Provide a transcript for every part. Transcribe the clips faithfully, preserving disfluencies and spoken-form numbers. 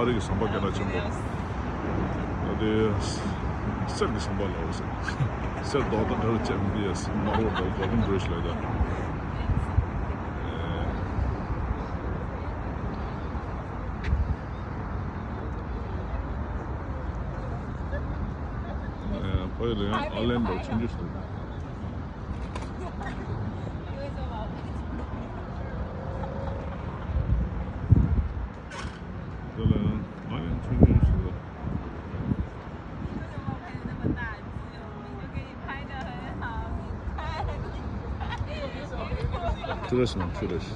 ཨ་རི་གི་ཟམ་པ་སྐད་གྲགས་ཆེན་པོ། ཨ་དེ་གསེར་གྱི་ཟམ་པ་ལ་འོ་ཟེར། གསེར་རྡོག་དང་འདྲ་བ་ཅན་འདི་ཡ་མར་བ་རྡོག་Golden Bridge ལ་ཡ། ཕ་ཡུལ་ལ་ཡང་ཨར་ལན་ཌོ་ཆུང་ཆུང་ཟེར། དེ་ལ་ཡང་ཨར་ལན་ཆུང་ཆུང་ཟེར། 出来是吗？出来是。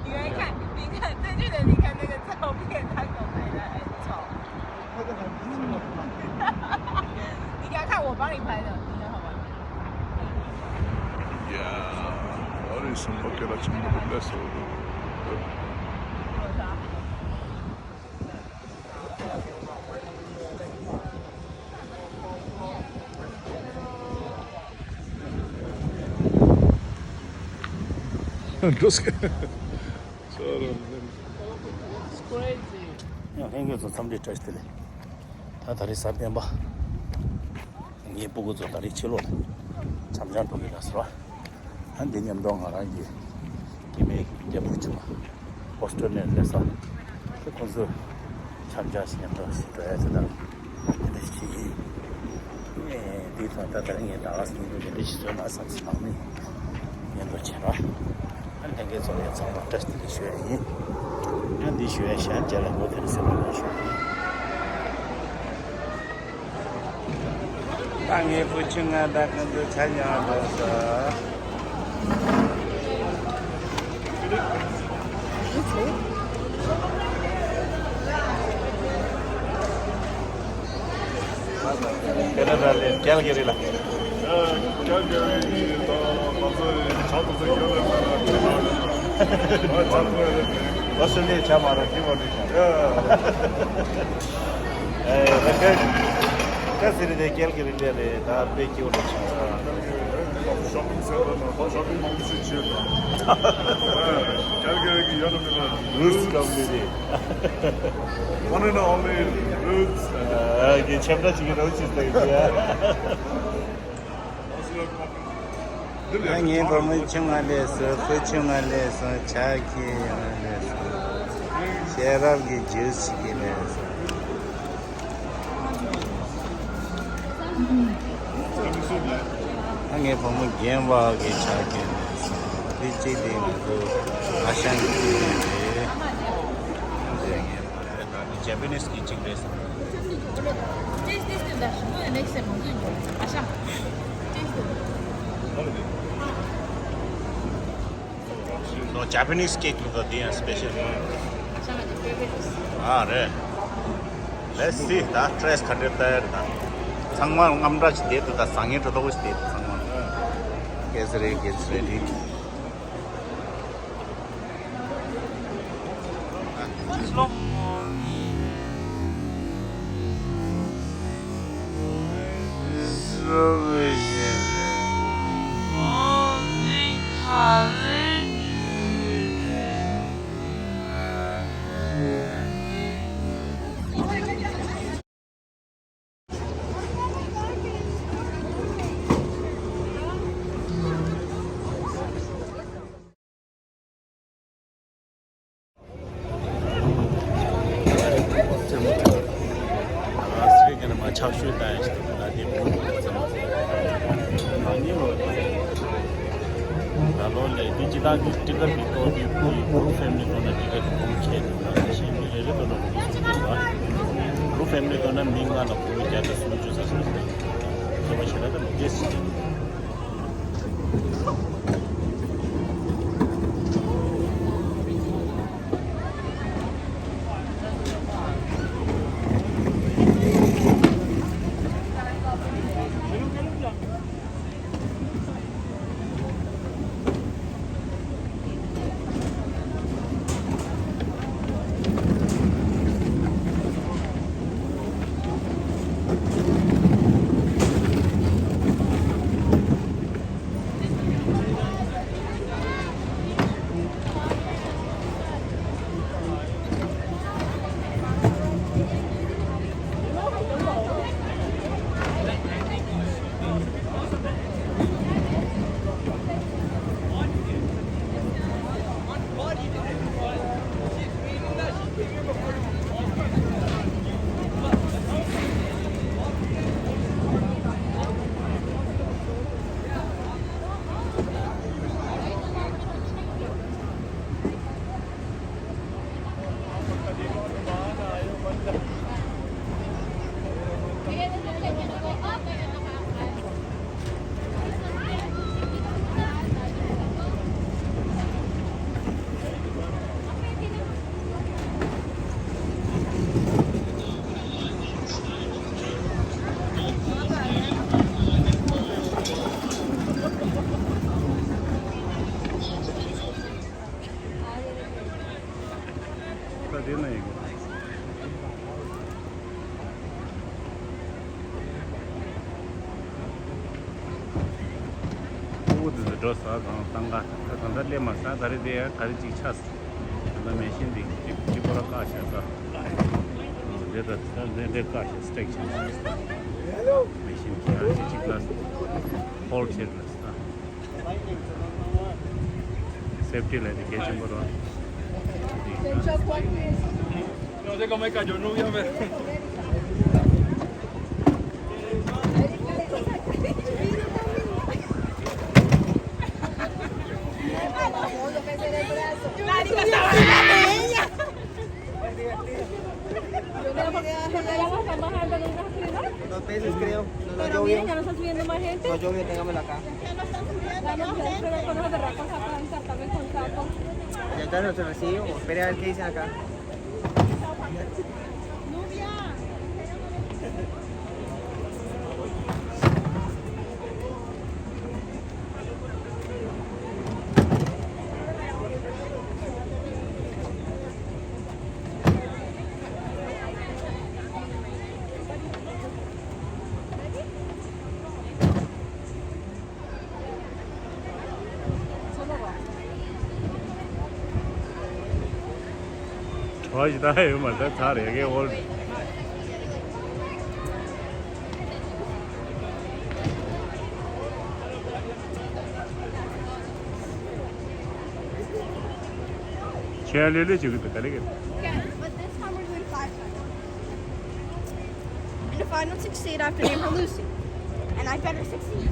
你看，你看，正确的，你看那个照片，他给我拍的很丑。你给他看我帮你拍的，你看好玩吗？Yeah, what is some bucket of some bucket vessel? འགྲོ་སྐད། It's crazy. ཡང་ལྷན་རྒྱས་ཚོ་འཚམས་འདྲི་བཀྲ་ཤིས་བདེ་ལེགས། ད་ད་རེས་གཟའ་སྤེན་པ། ངའི་སྤུ་གུ་ཚོ་ད་རེས་ཕྱི་ལོགས་ལ་འཆམ་འཆམ་འགྲོ་གི་ཡོད་ཟེར་བ། ཨ་འདི་མཉམ་དུ་ང་རང་གི་སྐྱེ་དམན་རྒྱལ་པོ་ཆུང་མ་ཨོ་སི་ཀྲོ་ལི་ཡ་ནས་སླེབས་ས་དེ་ཁོང་ཚོ་འཆམ་འཆམ་ཞིག་མཉམ་དུ་ཞིག་འགྲོ་ཡ་ཚོ་དང་འདི་འདྲ་ཞིག་བྱེད་ཀྱི་ཡིན། ངས་འདི་ཐོག་ད་ད་རེས་ངས་ད་ག་སེ་ཉིན་དུ་འདི་འདྲ་ཞིག་བཟོས་ན་བསམ་སོང་ནི་མཉམ་དུ་བྱེད་རོགས། ཨ་ལྷན་རྒྱས་ཚོ་ལ་ཚང་མ་བཀྲ་ཤིས་བདེ་ལེགས་ཞུ་ཡ་ཡིན། ཨ་འདི་ཞུ་ཡ་གཞན་རྗེས་ལ་ངོ་དེ་རིང་སེམས་པ་ལ་ཞུ་ཡ་ཡིན། ད་ངའི་བུ་ཆུང་ང་ད་ཁོང་ཚོ་ཆ་ཉག་འགྲོ་ས། ཁེ་ན་ཌ་ལ་ཀལ་ག་རི་ལ། ཀལ་ག་རི་ནས་ད་ང་ཚོ་ཆ་ཚང་ཚོ་ཡོད་ལ་མེད་ལ་ཁེ་ན་ཌ་ལ་ཆ་ཚང་ཡོད་ལ། ཨོ་སི་ཀྲོ་ལི་ཡ་ཆ་མ་ར་ཁི་བ་རི་ཆ། ཨེ་ད་ཀལ་ཀལ་ག་རི་དེ་ཀལ་ག་རི་འདྲ་རེད། ད་དཔེ་སྐྱིད་པོ་རེད་ཆ། ཤོ་པིང་སེན་ཊར་ནང་ད་ཤོ་པིང་མང་པོ་ཞིག་བྱས་ཡོད། ཀལ་ག་རི་གི་ཡོད་ན་མེད་ན་རུས་ཀམ་མི་རེད། One and only Roots. ཨ་གི་ཆབ་འདྲ་ཅིག་གི་རོ་ཅིག་ལྟ་ཡོད་ཡ། ཨ་ངའི་བུ་མོ་ཆུང་མ་སླེབས་སོང་། བུ་ཆུང་མ་སླེབས་སོང་། ཇ་ཁྱེར་ཡོང་སླེབས་སོང་། ཤེས་རབ་ཀྱི་ཇུས་ཅིག་གི་སླེབས་སོང་། ཨ་ངའི་བུ་མོ་རྒན་པ་གི་ཇ་ཁྱེར་སླེབས་སོང་། དེ་གཅིག་དེ་ང་ཚོ་ཨ་ཞང་གི་ཁྱེར་ཡོང་རེད། དེ་ངའི་བུ་མོ་རེད། ད་ནི་ཇ་པ་ནིས་གི་གཅིག་རེད་ཟེར། Taste, taste, taste. Next time, I'm doing it. Asha, taste it. No, Japanese cake ལ་དེ་ཡང་སི་པེ་ཤལ་མོ། Asha, my favorite. ཨ་རེད། Let's see. ད་ཊེ་སི་ཊི་ག་འདྲ་ལྟ་ཡ་རེད་ད། ཚང་མ་དངངས་སྐྲག་ཅིག་བསྡད་འདུག་ད་བཟང་ངན་འདྲ་ཐོག་ཅིག་བསྡད་འདུག་ཚང་མ། Get ready, get ready. ད་ལོ་ལས་དེ་སྤྱི་བཏང་གི་ཊི་ཀེ་ཊི་གི་ཐོག་གི་ཕྲུ་གུ་ཕྲུ་གུ་ཕེ་མི་ལི་ཐོག་ན་ཊི་ཀེ་ཊི་གོང་ཆེ་འདུག་ད་གཞན་མི་རེ་རེ་ཐོག་ན་ཕྲུ་གུ་གསུམ་འདུག་ད་ཕྲུ་གུ་ཕེ་མི་ལི་ཐོག་ན་མི་ལྔ་ལ་ཕྲུ་གུ་བརྒྱ་དང་སུམ་ཅུ་ཙམ་ཞིག་རེད། དེ་མ་བྱས་ན་ད་མི་བདེ་ཞིག་རེད། ས་དེ་ན་ཡིན། ཨོ་དེ་ཚོ་འགྲོ་ས་དང་ཏང་ག་ད་ད་ལྟ་སླེབས་མ་ས་ག་རེ་དེ་ཡང་ག་རེ་ཅིག་ཆགས་སོང་། ད་མེ་ཤིན་དེ་གཅིག་གཅིག་པོ་ར་བཀག་བྱས་ས། འདི་ད་ད་འདི་འདི་བཀག་བྱས་སི་ཊེག་བྱས་ས། མེ་ཤིན་གྱི་ཡང་གཅིག་གཅིག་ལ་ཧོལ་བྱས་ལ་ས། སེབ་ཊི་ལ་དེ་གལ་ཆེན་པོ་རེད། No sé cómo es que yo no voy a ver. Dos veces creo. No, no llovió. Ya no está subiendo más gente. No llovió, tengámosla acá. Ya no sé, pero con nosotros ratos acá, también con saco. Ya está, no se lo sigo. Espera a ver qué dicen acá. གྲོགས་ཤིག་ད་ཡོད་མ་རེད། ད་ཚར་ཡ་གི་ཨོལ། ཁྱེད་ལེ་ལེ་བྱེད་གི་འདུག་ག་ལེ་གི། Yeah, but this time we're doing five times. And if I don't succeed, I have to name her Lucy. And I better succeed.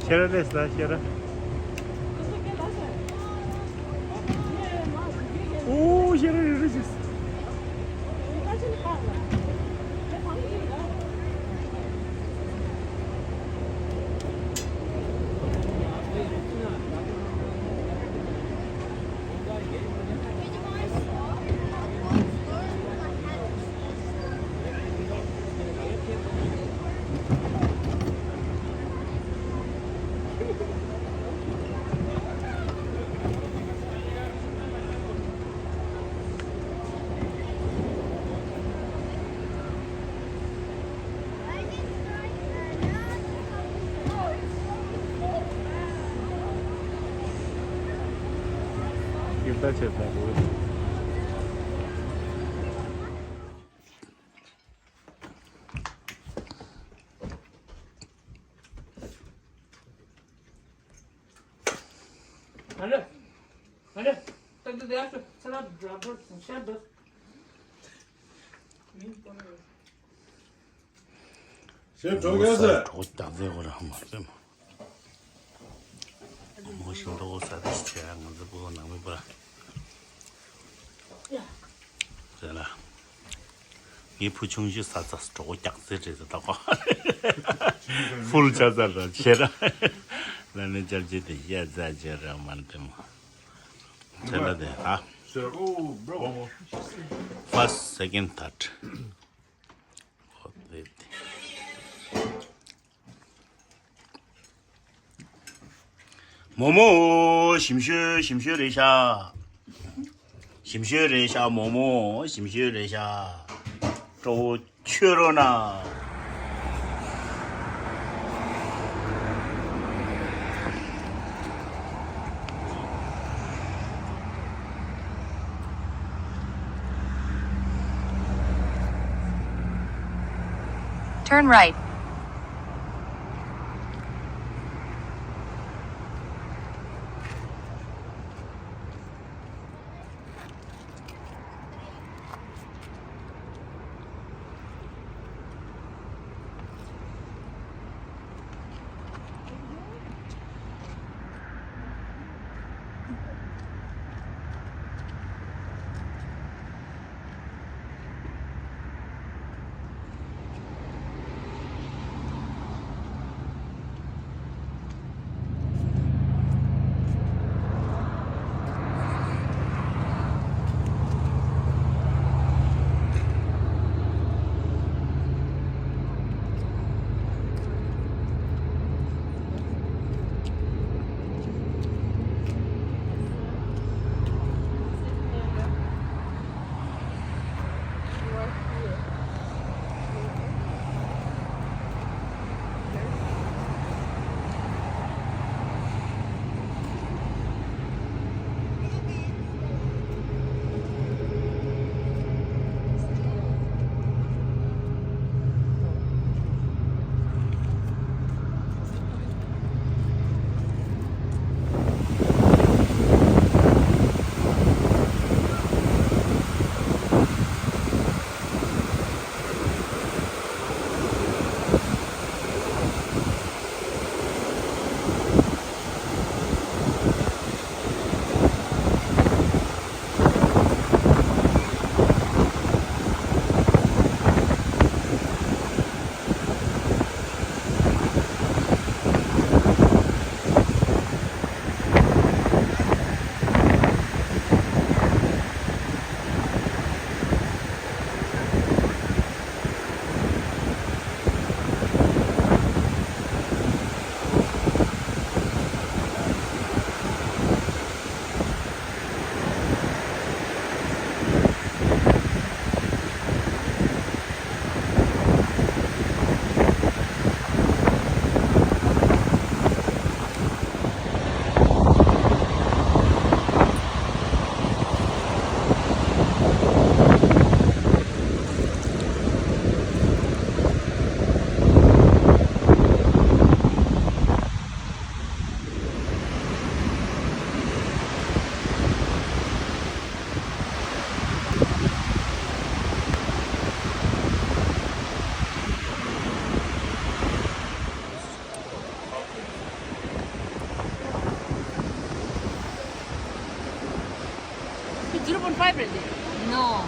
ཤེས་ར་ལས་ས་ཤེས་ར། ཨོ་ཤེས་ར་རེ་རེ་ཅིག་ཞེས་གྲོགས་ཀྱང་ཟེར། གྲོགས་ཀྱང་ཟེར་གོ་ར་མ་ཟེར་མ། མོ་ཤིང་ཏོག་ས་དེ་ཆེ་ང་ཚོ་བོད་ནང་མི་པ་ཟེར་ལ། ངའི་བུ་ཆུང་ཤོས་ས་ཚ་གྲོགས་ཀྱང་ཟེར་རེད་ཟེར་ད་གོ། ཕུལ་ཆ་ཚ་ར་ཆེ་ར། ལ་ནི་ཅར་ཅི་དེ་ཤ་ཚ་ཆེ་ར་མ་དེ་མ། ཆེ་ལ་དེ་ཧ། First, second, third. མོ་མོ། ཞིམ་ཤོས་ཞིམ་ཤོས་རེད་ཤག་ཞིམ་ཤོས་རེད་ཤག་མོ་མོ་ཞིམ་ཤོས་རེད་ཤག་སྤྲོ་བོ་ཆོས་རོ་ན། Turn right. zero point five རེད་དེ། No.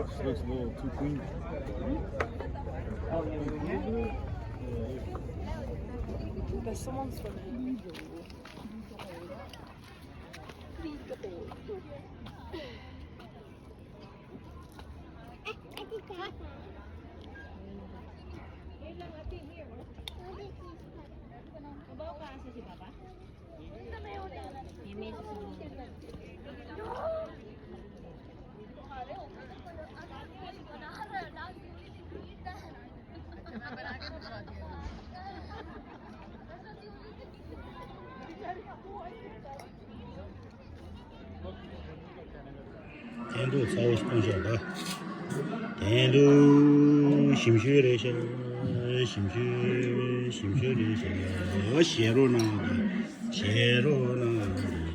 This looks a little too clean. There's someone swimming. དེང་དུ་ཚ་བོ་སྤུངས་ཤག་ད། དེང་དུ་ཞིམ་ཤོས་རེད་ཤག་ཞིམ་ཤོས་ཞིམ་ཤོས་རེད་ཤག་ཞེ་རོ་ན་ད། ཞེ་རོ་ན་ད།